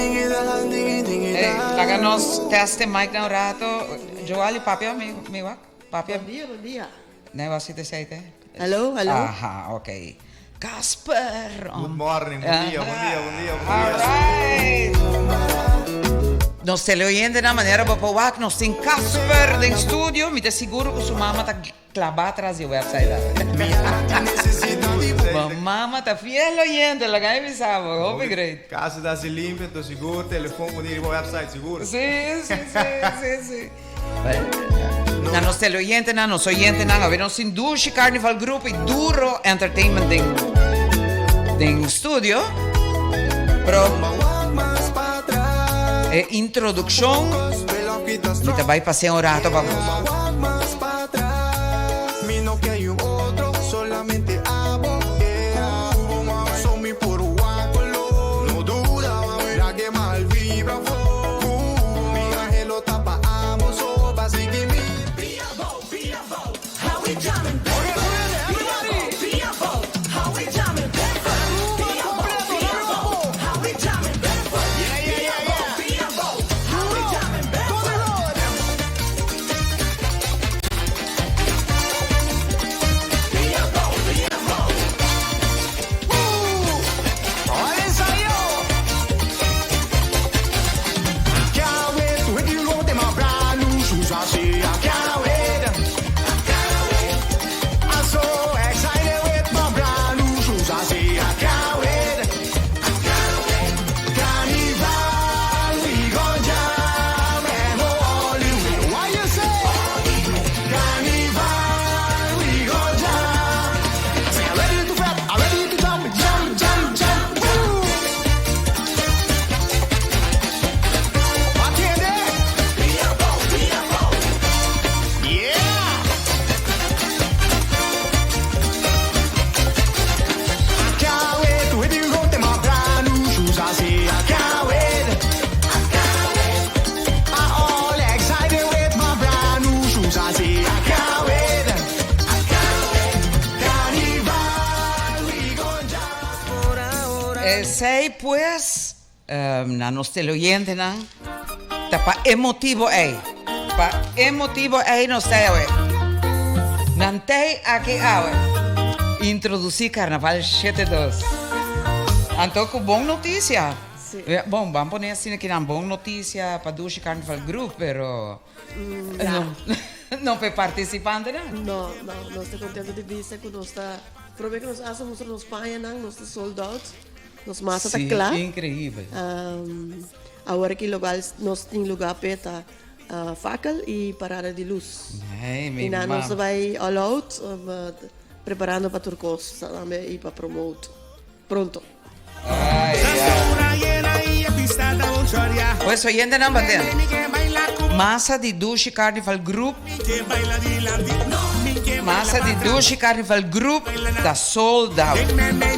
Hey, laga nos test e mic na un rato. Joali, papia mi, mi wak? Papia. Bon dia, bon dia. Nee, was zit er Hallo, hallo. Aha, oké. Casper. Good morning, bon dia, bon dia, bon dia, bon dia. All right. Nos teleoyentenan, manera bo por wak, nos tin Casper den studio. Mi ta sigur ku su mama ta klabá tras di e website awe. Bo mama ta fiel oyente, laga mi bisa bo. Hopi great. Casa ta hasi limpio, enton sigur telefon por di riba website, sigur. Sí, sí, sí, sí, sí. Na nos teleoyentenan, nos oyentenan, awe nos tin Dushi Carnival Group y Duro Entertainment den, den studio. Pero e introduccion mi ta bai pasea un rato pa boso. Esey pues, na nos teleoyentenan, ta pa e motibo ey. Pa e motibo ey nos ta awe. Nan t'ey aki awe. Introduci Carnaval 72. Anto cu bon noticia. Bon, ban pone asina kinan bon noticia pa Dushi Carnival Group, pero no, no pa e participantenan. No, no, nos ta contento di bisa cu nos ta, prome cu nos hasta mustra nos pañanan, nos ta sold out, nos masa ta cla. Sí, increibel. Awor aki locual nos tin lugar p'e ta Fakkel y Parada di Luz. Hey, mi Y nan nos ta mama. bay all out, preparando pa tur cos tambe y pa promote pronto. Ay, ay. Pues oyentenan baten. Masa di Dushi Carnival Group. Masa di Dushi Carnival Group ta sold out.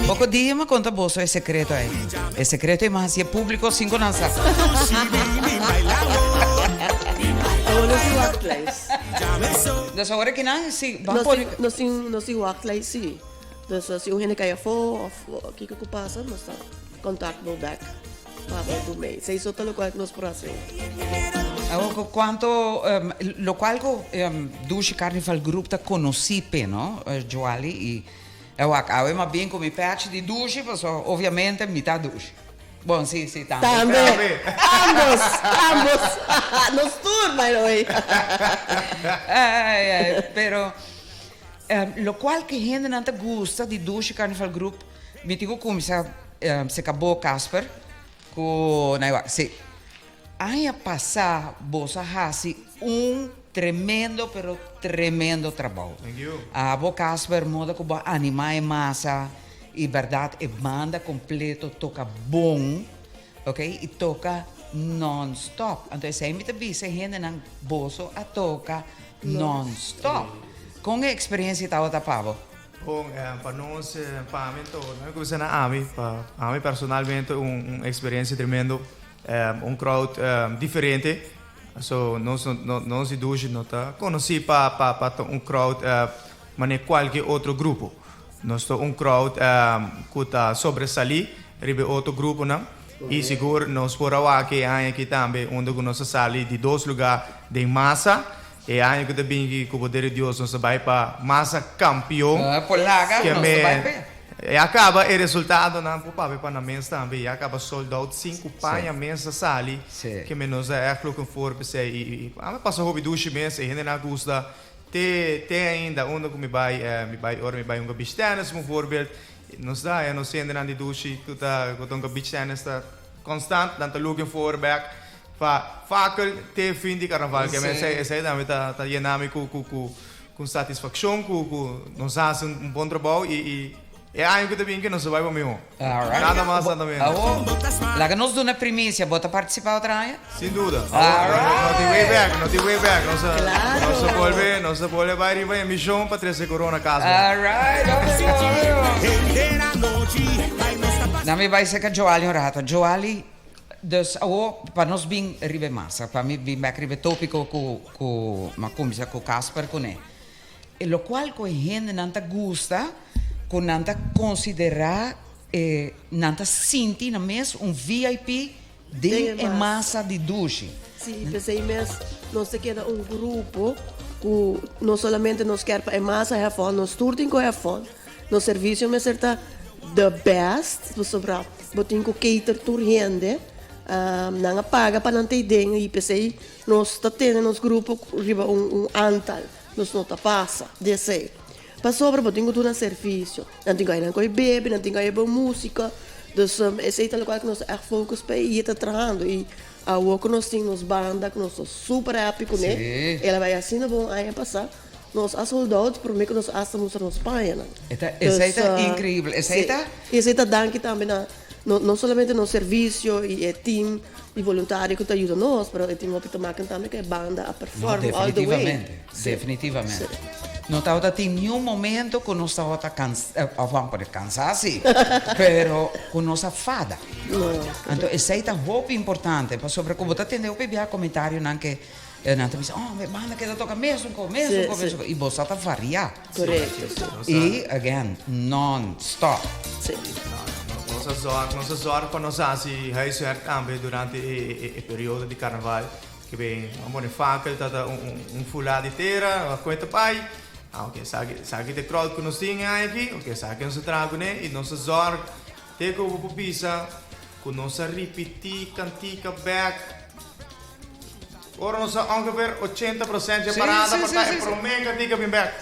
Poko dia mi a konta boso e sekreto ei. E sekreto ei mi a hasi e públiko sin ku nan sa. Awor nos tin wachtlijst. Dus awor aki nan si ban pone. Nos tin nos tin wachtlijst si. Dus si un hende kai afó of kiko ku pasa nos ta contact bo back pa bo do mee. Esei so ta lokual ku nos por hasi. Awor ku kuanto lokual ku Dushi Carnival Group ta konosí p'e no Joali i awak awe mi a bin ku mi pèchi di Dushi pasobra obviamente mi ta Dushi. Bon si si tambe. Tambe ambos ambos nos tur by the way. Ai ai pero. Locual ke hendenan ta gusta di Dushi Carnival Group, mi tin cu cuminsa seca bo Casper, cu na igual, si. Aña pasa boso a haci un tremendo pero tremendo trabou. Thank you. Abo Casper moda cu bo a anima e masa y berdad e banda completo toca bon, ok, y toca non stop. Anto esey mi ta bisa e hendenan boso a toca Non-stop. Kon e eksperensia tabata pa bo? Bon, pa nos, pa ami anto, no mi kuminsa na ami, pa ami personalmente un un eksperensia tremendo, un crowd diferente, so nos no nos di Dushi no ta konosí pa pa pa ta un crowd manera kualke otro grupo. Nos ta un crowd ku ta sobresalí riba e otro gruponan. I sigur nos por a wak e aña aki tambe unda ku nos a sali di dos lugá den masa. E aña ku ta bingi ku poder di Dios nos ta bai pa masa kampion. Por laga nos ta bai p'e. Ya kaba e resultadonan por papia pa nan mes tambe. Ya kaba sold out sinku paña mes a sali. Ke men nos a ègt looking forward p'esei. I a mi pasa hopi dushi mes. E hendenan a gusta te te ainda unda ku mi bai mi bai ora mi bai hunga beach tennis bijvoorbeeld. Nos ta haya nos hendenan di dushi ku ta ku ta hunga beach tennis ta constant nan ta looking forward back pa fakel te fin di carnaval. Ke men esei esei tambe ta ta yena mi ku ku ku ku satisfaccion ku ku nos a hasi un bon trabou i i e aña ku ta bin ke nos a bai pa mihó. Nada mas nada menos. Awor laga nos duna primisia. Bo ta participa otro aña? Sin duda. Awor no tin way back, no tin way back. Nos a nos a bolbe nos a bolbe bai riba e mision pa trese corona cas bo. Alright, Na mi bai seca Joali un rato. Joali, dus awor pa nos bin riba e masa, pa mi bin bek riba e topico cu cu mi a cuminsa cu Casper cune. E locual cu e hendenan ta gusta, cu nan ta considera e nan ta sinti nan mes un VIP Den e masa di dushi. Sí, p'esei mes nos ta keda un grupo ku no solamente nos kier pa e masa have fun, nos tur tin ku have fun. Nos servisio mester ta the best, pasobra bo tin ku cater tur hende. Nan a paga pa nan ta ei den i p'esei nos ta tene nos grupo riba un antal. Nos no ta pasa di esei. Pasobra bo tin ku duna servisio. Nan tin ku haña nan koe bebe, nan tin ku haña bon músika. Dus esei ta lokual ku nos ta ègt focus pa i e ta trahando. I awor ku nos tin nos banda ku nos ta super happy kuné, el a bai asina bon aña pasá. Nos a sold out promé ku nos asta mustra nos pañanan. Esei ta inkreibel. Esei ta. I esei ta danki tambe na no solamente nos servisio i e team di voluntario ku ta yuda nos, pero e tin hopi te maken tambe ku e banda a perform all the way. No, definitivamente, definitivamente. No tabata tin niun momento ku nos tabata kans, òf ban pone kansá si, pero ku nos a fada. Anto esei ta hopi importante, pasobra ku bo ta tende hopi bia komentarionan ke nan ta bisa, oh, e banda keda toka mesun ko, mesun ko, mesun ko, i bo sa ta variá. Korekto, si. I again, non stop. Si. Nos a zorg, nos a zorg pa nos hasi huiswerk tambe durante e periodo di karnaval. Ke ben, a pone fakel ta ta un fulá di tera, a koe ta bai. Ah ok, esaki, esaki ta e crowd ku nos tin e aña aki, ok, esaki nos a traha kuné i nos a zorg te ku bo por bisa ku nos a ripití kantika bèk. Ora nos a ongeveer ochenta procent dje parada pa ta e prome cantica bin bek.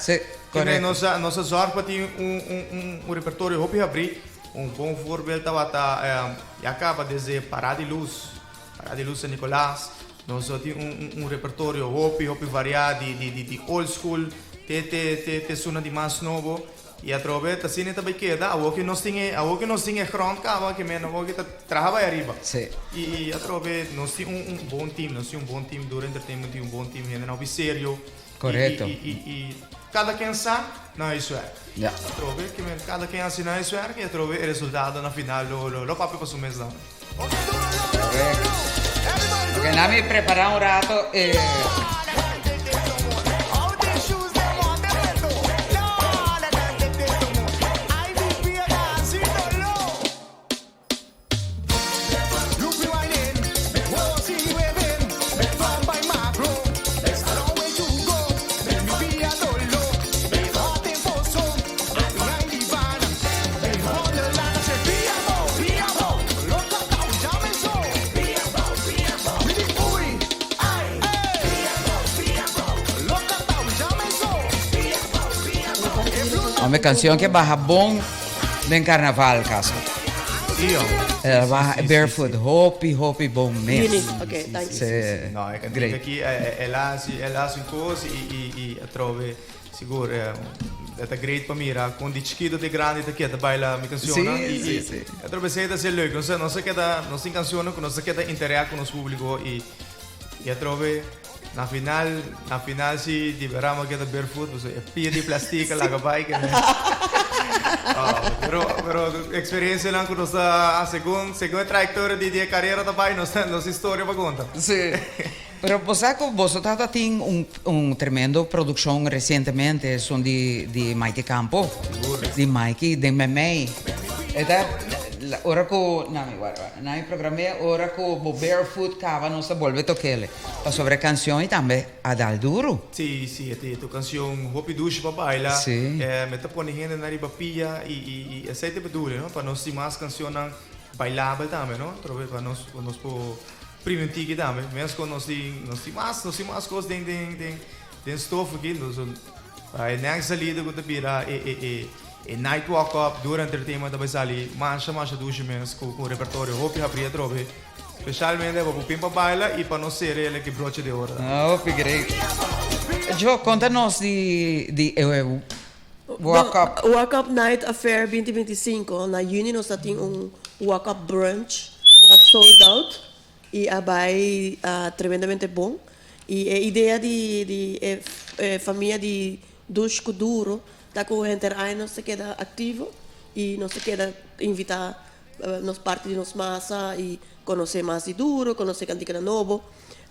Kende nos a nos a zorg pa tin un un un repertorio hopi habri. Un bon voorbeeld tabata ya caba desde Parada di Luz, Parada di Luz San Nicolas. Nos a tin un un un repertorio hopi hopi varia di di di di old school te te te te suna di mas nobo. I atrobe ta asina e ta bai keda, awor ke nos tin e, awor ke nos tin e grond kaba ke men awor ke ta traha bai ariba. Sí. I atrobe nos tin un un bon team, nos tin un bon team, Dura Entertainment tin un bon team, hendenan hopi serio. Korekto. I i i kada ken sa nan huiswerk. Ja. Atrobe ke men kada ken hasi nan huiswerk i atrobe e resultado na final lo lo lo papia pa su mes nan. Korekto. Oke, nan mi prepara un rato e. Hombre, canción que baja bon den carnaval, caso. El baja barefoot, hopi, hopi bon mes. Ok, thank you. Sí. No, e cantica aki, el a haci, el a haci un cos y, y, y atrobe. Sigur, e ta great pa mira kon di chikito te grandi ta keda baila mi cancionnan. Sí, sí, sí. I otro bes ta ser leuk. Nos nos a keda, nos tin cancionnan ku nos a keda interact ku nos publico i i atrobe na final, na final si di berdad mi a keda barefoot pasobra e pia di plastic a laga bai kende. Pero pero experiencianan ku nos ta segun segun e trayectoria di di e carera ta bai nos nos historia pa konta. Sí. Pero bo sa cu boso tata tin un un tremendo produccion recientemente, esun di di Maite Campo, di Maiki den Memey. E ta Ora ku, na mi wara wara, na mi program'é ora ku bo barefoot kaba nos ta bolbe tok'el. Pasobra e kanshon ei tambe a dal duru. Sí, sí, e ta un kanshon hopi dushi pa baila. Sí. E ta pone hendenan riba pia i i i esei ta e bedoeling, no? Pa nos tin mas kanshonnan bailabel tambe, no? Trobe pa nos pa nos por primi un tiki tambe. Meskos nos tin nos tin mas nos tin mas kos den den den den stof aki. Nos e next salida ku ta bira e e e e night walk up Dura Entertainment ta bai sali masha masha dushi mes ku ku un repertorio hopi habri atrobe. Specialmente pa bo pin pa baila y pa no cere el ki broche de oro tambe. Hopi great. Joe, conta nos di di e Walk Up. Walk Up Night Affair 2025, na juni nos ta tin un Walk Up Brunch cu a sold out y a bay tremendamente bon. Y e idea di di e famia di Dush cu Duro ta cu henter aña nos ta keda activo y nos ta keda invita Nos parti di nos masa y conoce mas di duro, conoce canticanan nobo.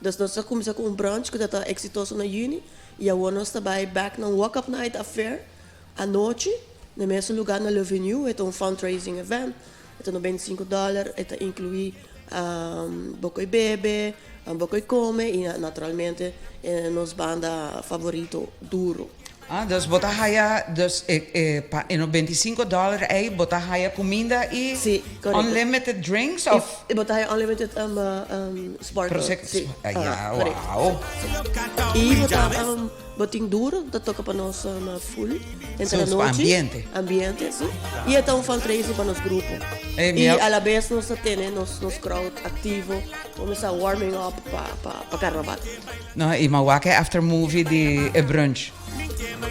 Dus nos a cuminsa cu un brunch cu ta ta exitoso na juni y awor nos ta bay back na un walk up night affair anochi na e mesun lugar na Le Venue. E ta un fundraising event, e ta 95 dollar, e ta inclui bo coy bebe, bo coy come y naturalmente nos banda favorito Duro. Ah, dus bo ta haya, dus e e pa e 95 dollar ei bo ta haya kuminda i Sí, korekto. unlimited drinks of? I bo ta haya unlimited um, um, sparkle. Prosecco, Sí, ah, aha, ya, korekto. wauw. I bo ta um, bo tin duro, ta toka pa nos um, full henter So, anochi. ambiente. Ambiente, sí. I e ta un fundraising pa nos grupo. Ey, mi I a- a la bes nos ta tene nos nos crowd aktivo, kuminsá warming up pa pa pa karnaval. No, i m'a wak e after movie di e brunch.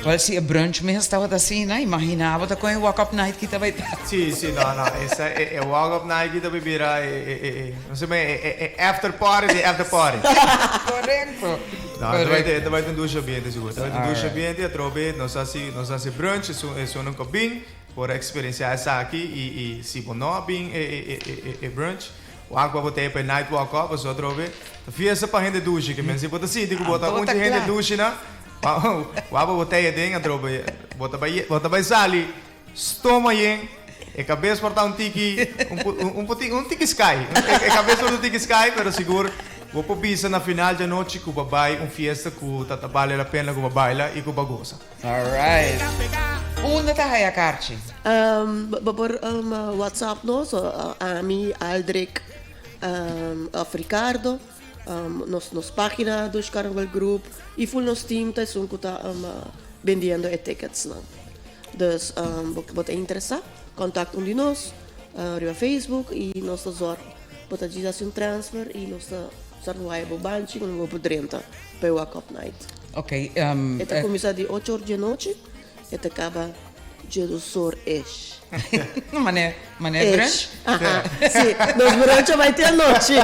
Wel, si e brunch mes tabata asina, imagina bo ta kon e walk up night ki ta bai ta. Si, si, no, no, esa, e, e walk up night ki ta bai bira e, e, e, e, no se me, e, e, e after party di after party. Korekto. No, e ta bai, e ta bai ta un dushi ambiente sigur. Ta bai ta un dushi ambiente, atrobe nos hasi, nos hasi brunch, esun, esunnan ku a bin por a eksperensiá esaki i, i si bo no a bin e, e, e, e, e brunch, Wak pa bo ta e pa e night walk up pasobra atrobe ta fiesta pa hende dushi ke men si bo ta sinti ku bo ta Anto un ta di hende kla. dushi nan wak pa bo ta e aden atrobe bo ta bai bo ta bai sali stoma yen e kabes por ta un tiki un un un tiki sky e kabes por ta un tiki sky pero sigur bo por bisa na final di anochi ku bo a bai un fiesta ku ta ta bale la pena ku bo a baila i ku bo a gosa. Alright. Unda ta haya karchi? Bo por WhatsApp nos, ami, Aldrick of Ricardo. Nos nos pagina Dush Carnival Group y full nos team ta esun cu ta bendiendo e ticketsnan. Dus bo ta interesa, contact un di nos riba Facebook y nos ta zorg bo ta djis haci un transfer y nos ta zorg bo haya bo banchi cuando bo por drenta pa e Wake Up Night. Ok. E ta kuminsá di ocho or djanochi, e ta kaba djedosor ish. Mane, mane brunch? Ish. Aha, si. Nos brunch a bai te anochi.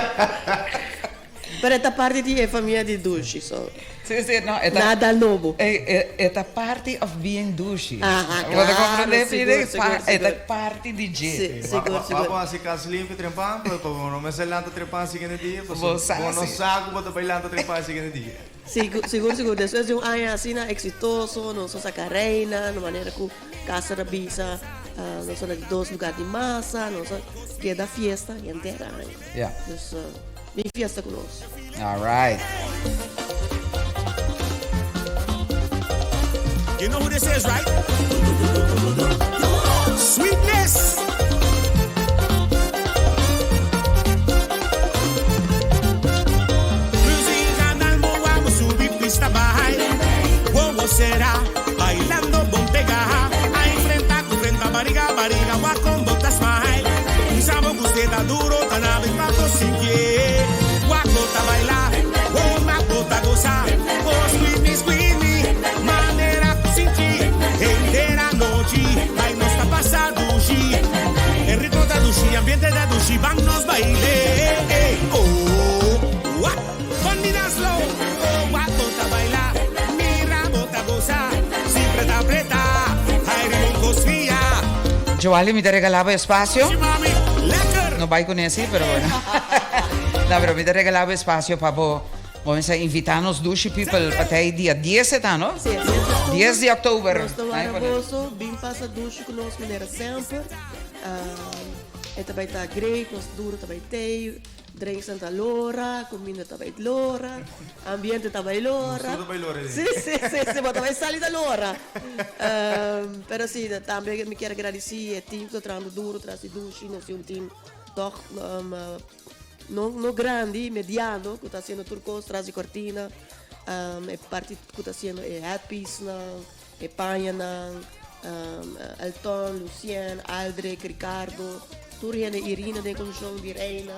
Pero e ta parti di e famia di Dushi, so. Si, si, no, e ta. Nada nobo. E, e, e ta parti of being Dushi. Aha, Bo ta claro, comprende, sigur, Pide? sigur, E ta sigur. parti di dje. Si, sigur, Wa sigur. bo hasi kas limpio trempan pa bo no mester lanta trempan siguiente dia, Bo pasobra sa bo no si. sa ku bo ta bai lanta trempan siguiente dia. Sigur, sigur, sigur. Despues di un aña asina exitoso, nos a saca reina, na manera cu Casa ta bisa, nos a na di dos lugar di masa, nos a keda fiesta henter aña. Ja. Dus, bin fiesta cu nos. All right. You know who this is, right? Sweetness! Joali, mi ta regalá bo espacio. No bai kuné sí, pero bueno. No, pero mi ta regalá bo espacio pa bo bo mester invitá nos dushi people pa ta e dia dies e ta, no? Sí, dies di oktober. Dies di oktober. Nos ta wara boso, bin pasa dushi ku nos manera semper. E ta bai ta great, nos duro ta bai tei, drinksnan ta lora, kuminda ta bai lora, ambiente ta bai lora. Nos tur ta bai lora den. Si, si, si, si, bo ta bai sali ta lora. Pero si, tambe mi kier gradisí e team ku ta trahando duro tras di Dushi, nos tin un team tòg no no grandi, mediano, ku ta hasiendo tur kos tras di kortina, e parti ku ta hasiendo e headpiecenan. E pañanan, Elton, Lucien, Aldrick, Ricardo, tur hende, Irina den Concepcion di Reina.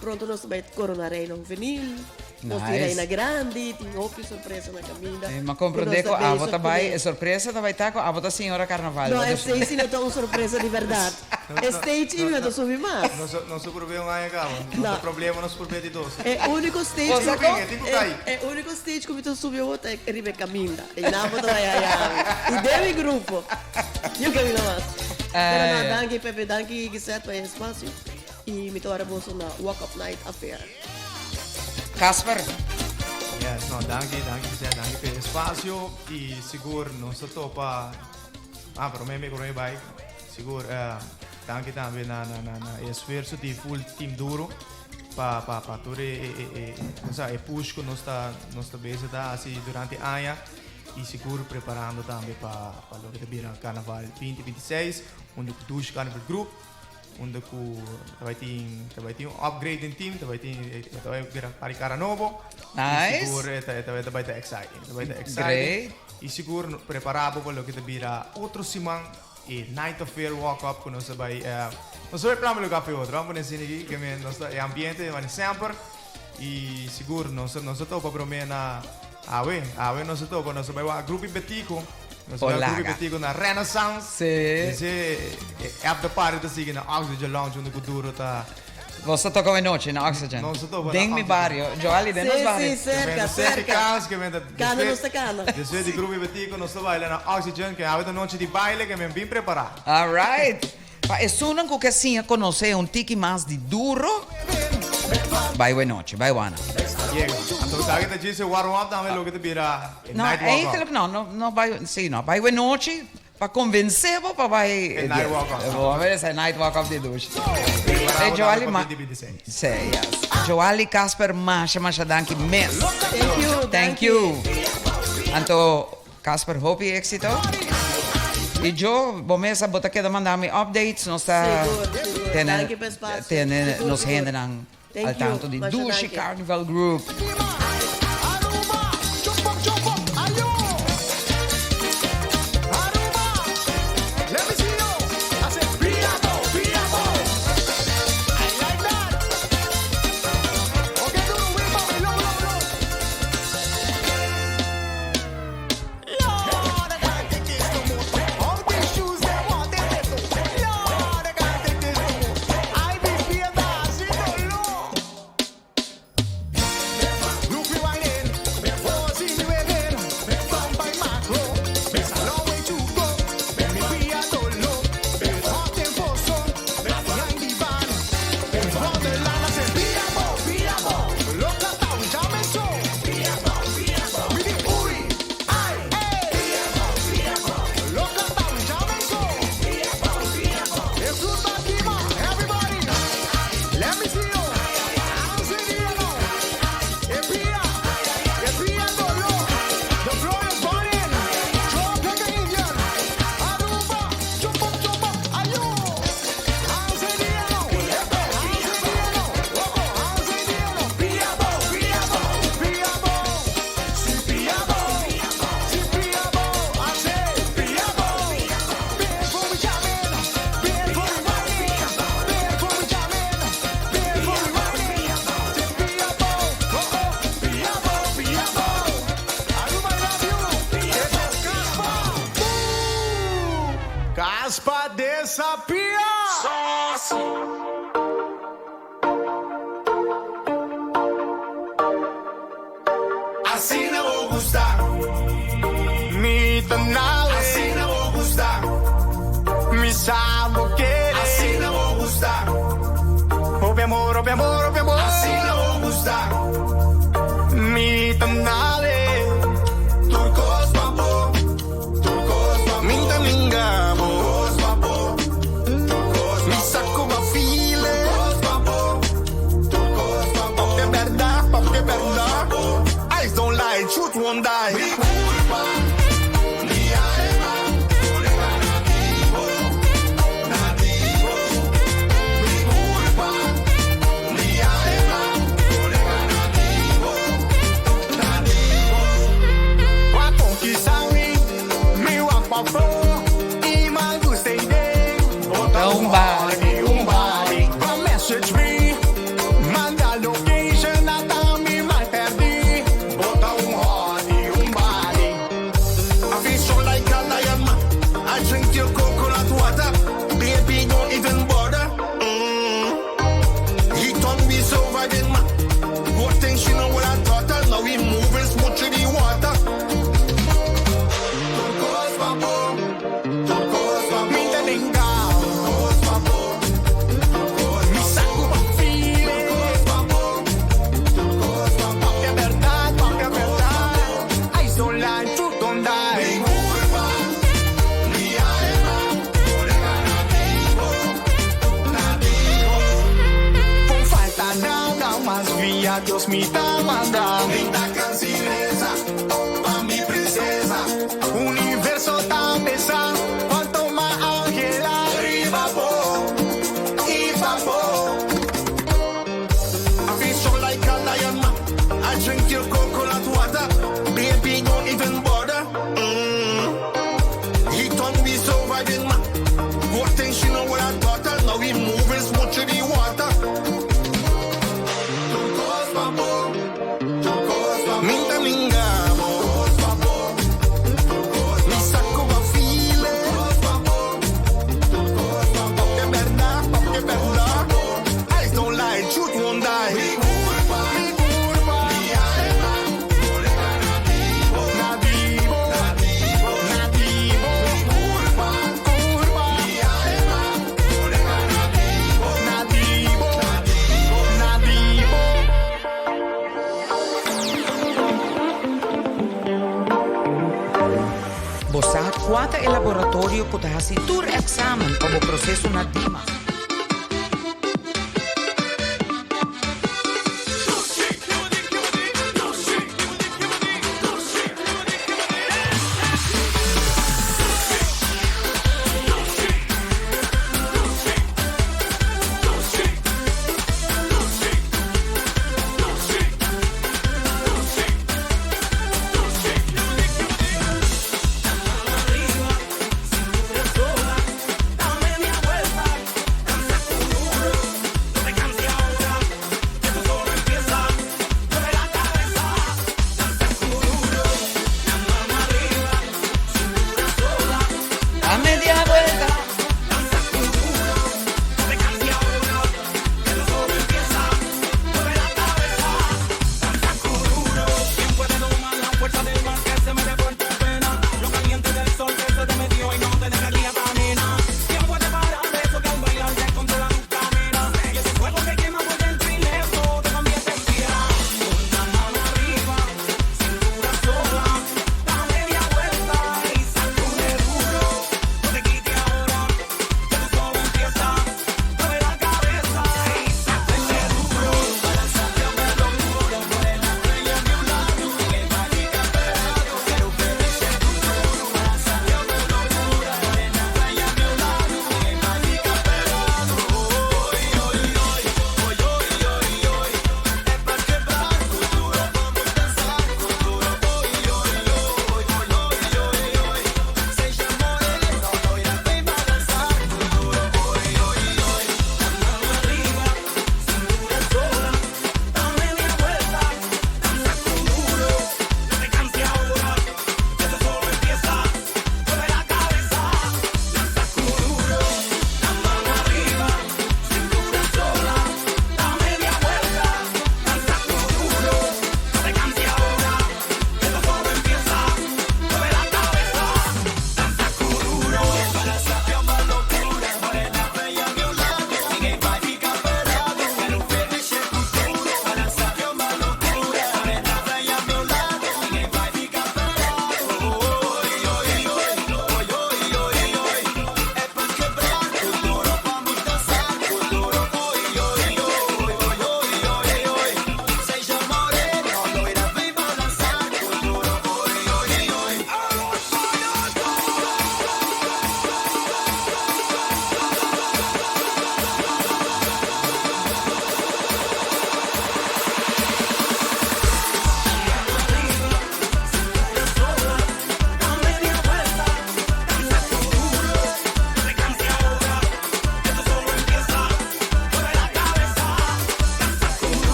Pronto nos ta bai corona Reina Juvenil, nos tin Nice. Reina Grandi, tin hopi sorpresa na caminda. Mi a Cu nos comprende ta cu abo bezig ta bai, cune. e sorpresa ta bai ta cu abo ta señora Carnaval. No, Bo ta esey si no ta un sorpresa di berdad. E stage y mi no ta subi mas. Nos nos a probé un aña caba. No No. ta problema nos probé di dos. E unico stage Cosa cu con? E tin cu cay. e unico stage cu mi ta subi awor ta riba e caminda. E nan bo ta bai haya mi. Y den mi grupo. Yo caminda mas. Pero no, Ay. danki Pepe, danki Gisette pa e espacio. Y mi ta wara boso na Walk Up Night Affair. Casper. Yes, no, danki, danki Gisette, danki pa e espacio. Y sigur nos ta topa, ah, prome mi, prome bai. Sigur, danki tambe na na na na e esfuerso di full team duro pa pa pa tur e e e e cosa e push ku nos ta nos ta bezig ta hasi durante aña y sigur preparando tambe pa pa loke ta bira Carnaval 2026 unda ku Dushi Carnival Group unda ku ta bai tin ta bai tin un upgrade den team ta bai tin ta bai bira par di kara nobo y Nice. sigur e ta e ta bai ta exciting ta bai ta exciting Great. y sigur prepara bo pa loke ta bira otro siman. E night of fair walk up ku nos a bai nos a bai plama lugar pa e otro vamos pone asina aki ke men nos ta e ambiente mane semper y sigur nos nos a topa prome na awe awe nos a topa nos a bai wak Grupo Betico nos a bai wak Grupo Betico na Renaissance Si. E after party ta sigui na Oxygen Lounge unda ku Duro ta. Nos ta toca anochi na Oxygen. Nos ta toca na Den mi Oxygen. bario. Joali, den nos Sí, bario. sí, cerca, cerca. Cas, ke men ta Cana nos ta cana. Despues di Grupo Betico nos ta baila na Oxygen, ke awe ta nochi di baile, ke men bin prepara. All right. Pa esunnan ku ke siña konosé un tiki mas di duro, bai wenochi, bai wana. Yega. Anto esaki ta djis e warm up tambe loke ta bira e No, night walk up. eigenlijk no, no, no bai, sí, no, bai wenochi. Pa convence bo pa bai E night walk off. Bo a mira e night walk off di dushi. E Joali ma Si, yes. Joali Casper masha masha danki mes. Thank you. Thank you. Anto Casper hopi exito. Y jo bo mes a bo ta keda manda mi updates nos ta tene tene nos hendenan al tanto di Dushi Carnival Group. Asina bo gusta Mi ta nao Asina bo gusta Mi sa bo kere Asina bo gusta Hopi amor, hopi amor, hopi amor Asina bo gusta Mi ta nao Tur cos pa bo Tur cos pa bo Mi ta ninga bo Tur cos pa bo Tur cos pa bo Mi sa cu bo feel. won't die. Mi curpa, mi alma, nativo, nativo. Mi curpa, mi alma, nativo, nativo. Wa conquista mi, mi wa pa i man gusta idea. Bota Un body, un body. Pa message me, manda location, ata mi mal perdi. Bota un hottie, un body. I feel strong like a lion, man. I drink your coconut water. Baby, don't even bother. He done me so vibing, man. Good thing she know what I taught her. Now we moving smooth through the water. Turcos papo, turcos papo. Mi taninga, turcos papo, turcos. Mi saco pa feel, turcos papo, turcos papo. Papia verdad, papia verdad. Eyes don't lie, truth don't die. Mi curpa, mi alma, nativo, nativo. Con falta nada más vía Dios mi ta manda. Mi ta cansileza, pa mi princesa. Universo ta pesa, cuanto más Angela. Riba bo, y pa bo. I feel strong like a lion, man. I drink your coconut water. Baby, don't even bother. He done me so vibing, man. Good thing she know what I taught her. Now we moving smooth through the water. Turcos papo, turcos papo. Minta mingamo, turcos papo, turcos. Mi saco pa feel, turcos papo, turcos papo. Papia verdad, papia verdad. Eyes don't lie, truth won't die. Mi curpa, mi curpa, mi alma, nativo, nativo, nativo, nativo. Mi curpa, curpa, mi alma, nativo, nativo, nativo, nativo. Bo sa cua ta e laboratorio cu ta haci tur examen pa bo proceso na Dimas.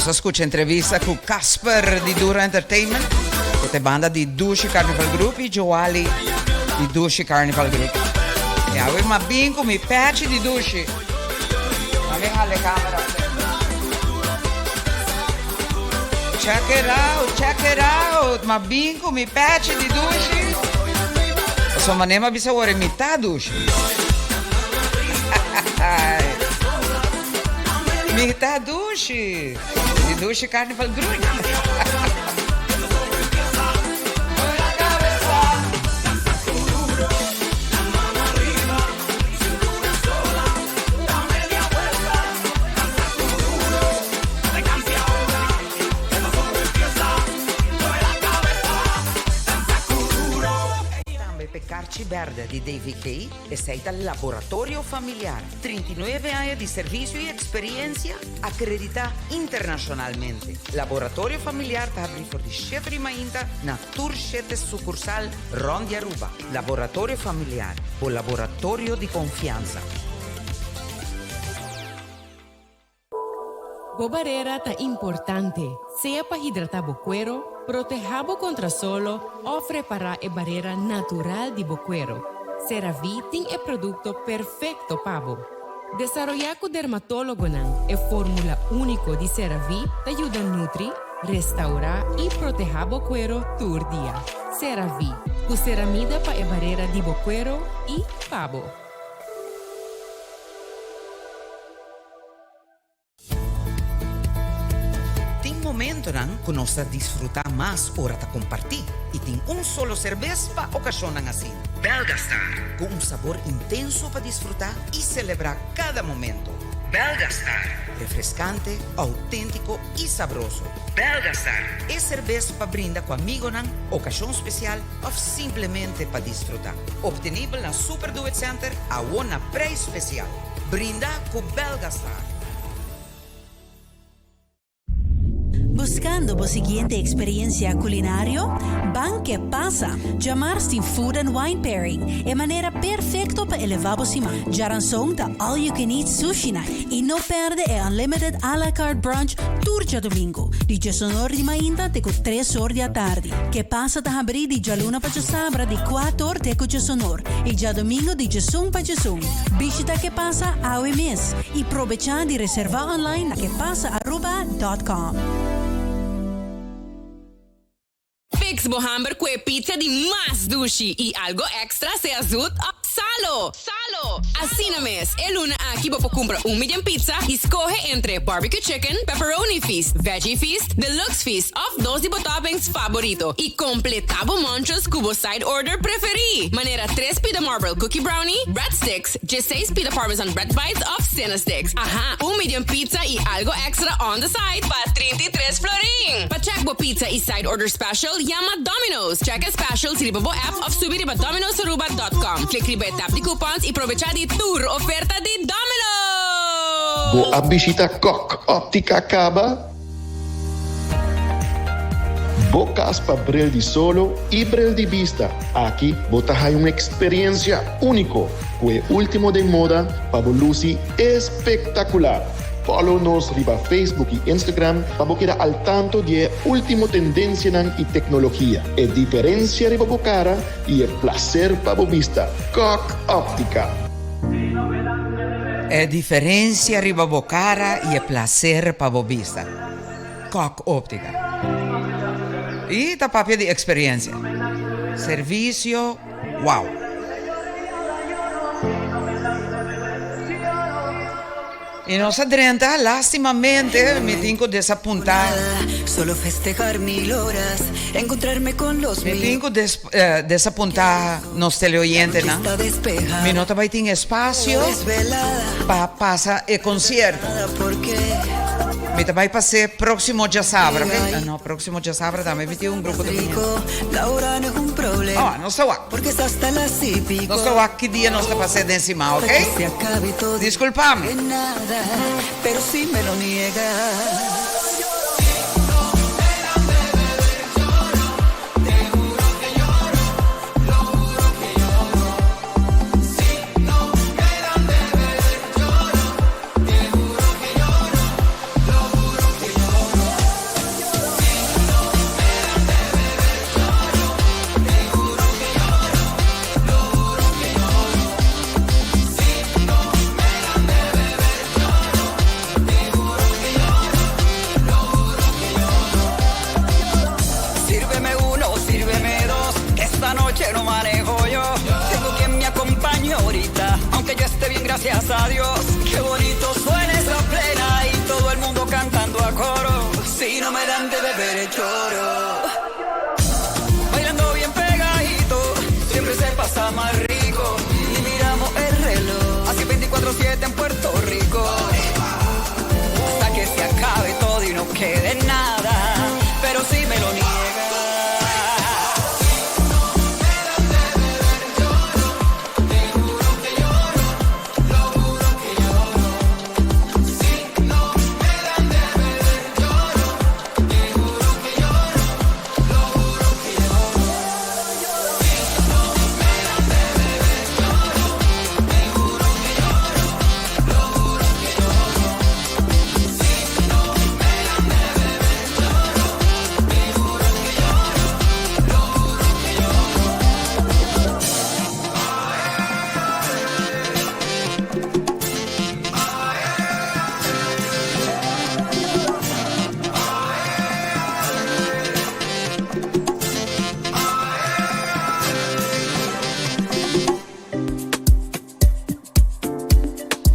Nos a scucha entrevista cu Casper di Dura Entertainment, cu ta e banda di Dushi Carnival Group y Joali di Dushi Carnival Group. Y awe m'a bin cu mi pechi di Dushi. M'a bin hala e camera. Check it out, check it out. M'a bin cu mi pechi di Dushi. Pasobra manera m'a bisa awor e mitad Dushi. Mi ta dushi. Di dushi Carnival Groen. Tambe p'e karchi berde di DVG. Esei ta Laboratorio Familiar, 39 aña di servisio i eksperiencia akreditá internashonalmente. Laboratorio Familiar ta habrí for di shete di mainta na tur shete sukursal rònt di Aruba. Laboratorio Familiar, bo laboratorio di konfiansa. Bo barera ta importante, sea pa hidratá bo kuero, protehá bo kontra solo òf repará e barera natural di bo kuero. CeraVe tin e produkto perfekto pa bo. Desaroyá ku dermatólogonan, e fórmula úniko di CeraVe ta yuda nutri, restaurá i protehá bo kuero tur dia. CeraVe, ku ceramida pa e barera di bo kuero i pa bo. Tin momentonan ku nos ta disfrutá mas ora ta kompartí i tin un solo serbes pa okashonnan asina. Belgastar, ku un sabor intenso pa disfrutá i selebrá kada momento. Belgastar, refreskante, outéntiko i sabroso. Belgastar, e serbes pa brinda ku amigonan, okashon spesial òf simplemente pa disfrutá. Optenibel na Super Do It Center awo na preis spesial. Brinda cu Belgastar. Buscando bo siguiente experiencia culinario? Ban Ke Pasa! Djamars tin Food and Wine Pairing, e manera perfecto pa eleva bo siman. Djaranson ta All You Can Eat Sushi Night y no perde e Unlimited A La Carte Brunch tur djadomingo, di djesonor di mainta te cu tres or di atardi. Ke Pasa ta habri di djaluna pa djasabra di cuator te cu djesonor y djadomingo di djesun pa djesun. Bishita Ke Pasa awe mes y probecha di reserva online na kepasaaruba dot com. Fix bo hamber cu e pizza di mas dushi y algo extra sea zoet of salo! Asina mes, e luna aki bo por cumpra un medium pizza y scoge entre barbecue chicken, pepperoni feast, veggie feast, deluxe feast of dos di bo toppings faborito y completa bo munches cu bo side order preferi, manera tres pida marble cookie brownie, breadsticks, dieseis pida parmesan bread bites of cinnasticks. Aha, un medium pizza y algo extra on the side pa 33 florin! Pa check bo pizza y side order special, yama Domino's. Check e specials riba bo app of subi riba dominosaruba.com. Click riba e tab di coupons y probecha di tur oferta di Domino's! Bo a bishita Kok Optica caba? Bo kas pa bril di solo i bril di bista. Aki bo ta haña un eksperensia úniko ku e último den moda pa bo lusi espektakular. Follow nos riba Facebook i Instagram pa bo keda al tanto di e último tendensianan i teknologia. E diferensia riba bo kara i e plaser pa bo bista. Kok Optica. E diferencia riba bo cara y e placer pa bo bista. Kok Optica. Y ta papia di experiencia. Servicio, wow. Y nos a drenta, lastimamente mi tin cu desapunta. Solo festejar mil horas, encontrarme con los Mi tin cu desapunta nos teleoyentenan. Mi no ta bay tin espacio pa pasa e concierto. Mi ta bay pas'e proximo djasabra, ok? No, proximo djasabra tambe mi tin un grupo ta bini. Oh, nos ta wak. Nos ta wak ki dia nos ta pas'e den siman, ok? Disculpa mi. Gracias a Dios, qué bonito suena esa plena y todo el mundo cantando a coro. Si no me dan de beber, lloro. Bailando bien pegadito, siempre se pasa más rico. Ni miramos el reloj, así 24-7 en Puerto Rico. Hasta que se acabe todo y no quede nada, pero si me lo niegas.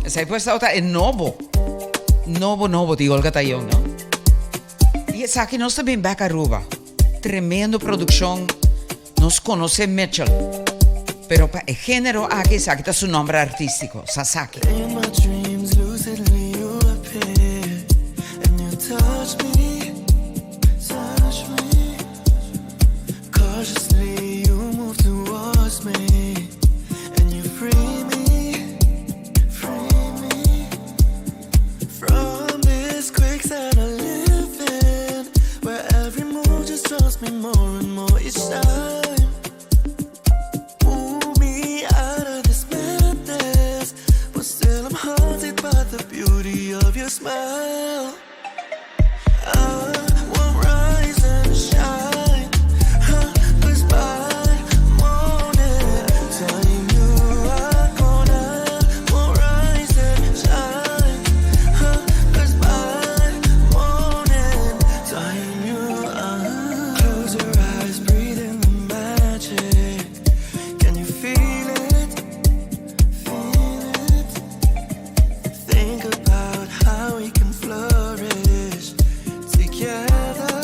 Esei pues tabata e nobo. Nobo nobo di Olga Tayon, no? Y esaki nos ta bin bek Aruba. Tremendo produccion. Nos conoce Mitchell. Pero pa e genero aki esaki ta su nomber artistico, Sasaki. In my dreams, lucidly you appear and you touch me, touch me. Cautiously you move towards me and you free me, free me from this quicksand I live in, where every move just draws me more and more each time. Move me out of this madness, but still I'm haunted by the beauty of your smile. I will rise and shine, huh, 'cause by morning time you are gonna will rise and shine, huh, 'cause by morning time you are. Close your eyes, breathe in the magic. Can you feel it? Feel it. Think about how we can flourish together,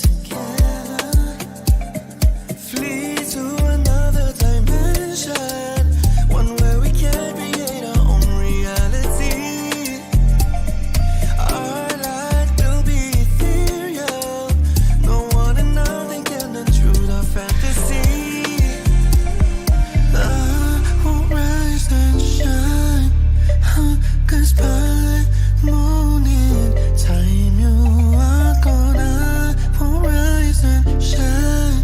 together. Flee to another dimension, one where we can create our own reality. Our light will be ethereal. No one and nothing can intrude our fantasy. I will rise and shine, huh, 'cause by morning time you are gonna will rise and shine,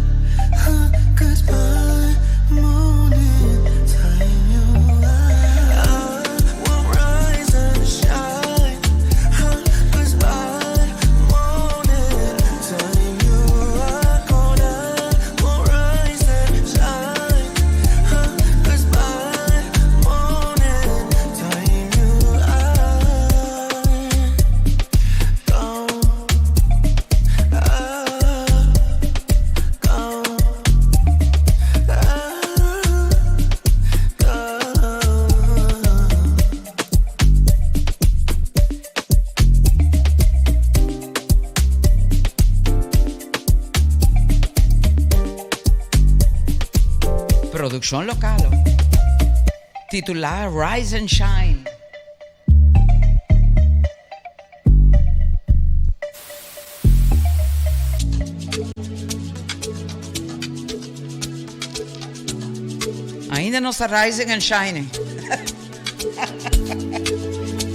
huh, 'cause by morning time you are. I will rise and shine, huh, 'cause by morning time you are gonna will rise and shine, huh, 'cause by morning time you are gone, ah, gone, ah, gone. Produccion local. Titula Rise and Shine. Ainda nos ta rising and shining.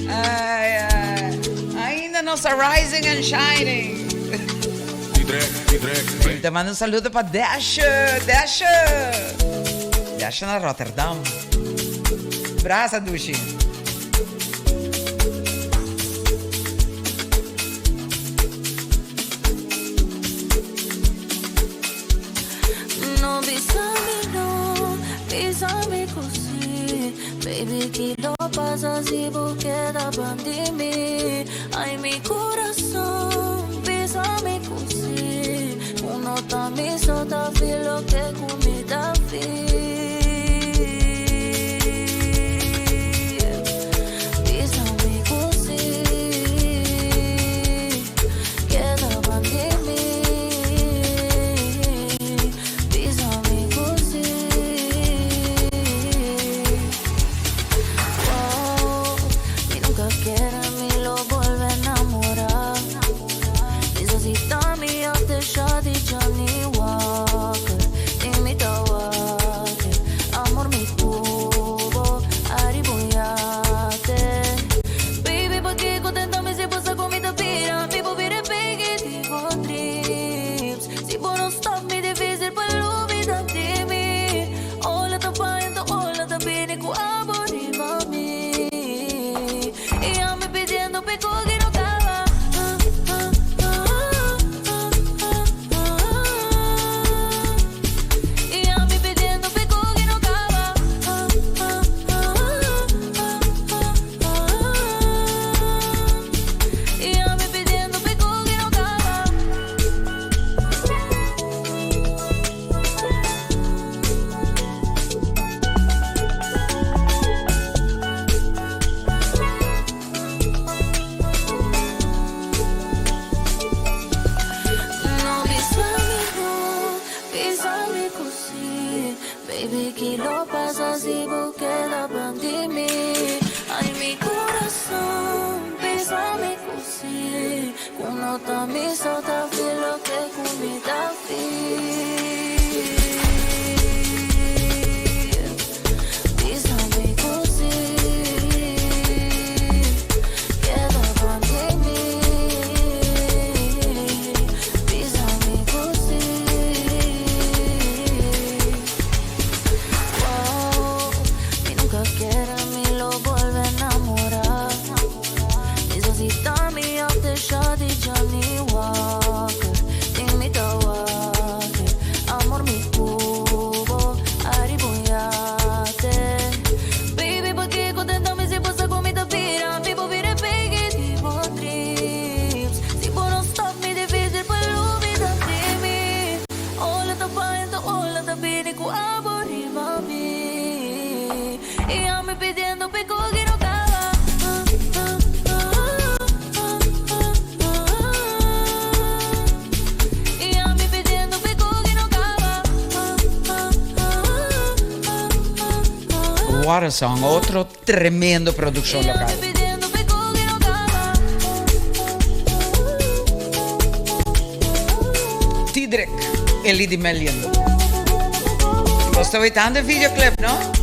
Ai, ai. Ainda nos ta rising and shining. Te mando un saludo pa Dash, Dash. Dash na Rotterdam. Brasa, Dushi. No bisa mi no, bisa mi cu si. Baby, kico lo pasa si bo keda band'i mi? Ay, mi curason, bisa mi cu si. Uno ta mi so ta feel loke cu mi ta feel. Baby, ki lo pasa si bo keda band'i mi? Ay, mi kurason, bisa mi ku si Ku no ta mi so ta feel loke ku mi ta feel Bisa mi ku si Keda band'i mi Bisa mi ku si Wow, mi nunka kier a mi lo bolbe namorá Bisa si ta mi òf te shot di Johnny Walker Tin mi ta wak Amor mi cubo Ariba un yate Baby pakiko tenta mi si bo sa ku mi ta bira Mi bo bira e pegi di bo dreams Si bo no stop mi difícil pa lubida di mi Ola ta bai anto ola ta bini ku abo riba mi I ami pidiendo p'e koki no kaba. I ami pidiendo p'e koki no kaba. What a song, otro tremendo produccion local. Tidrick, Ellie di Melian. Bo sta wetando e videoclip, no?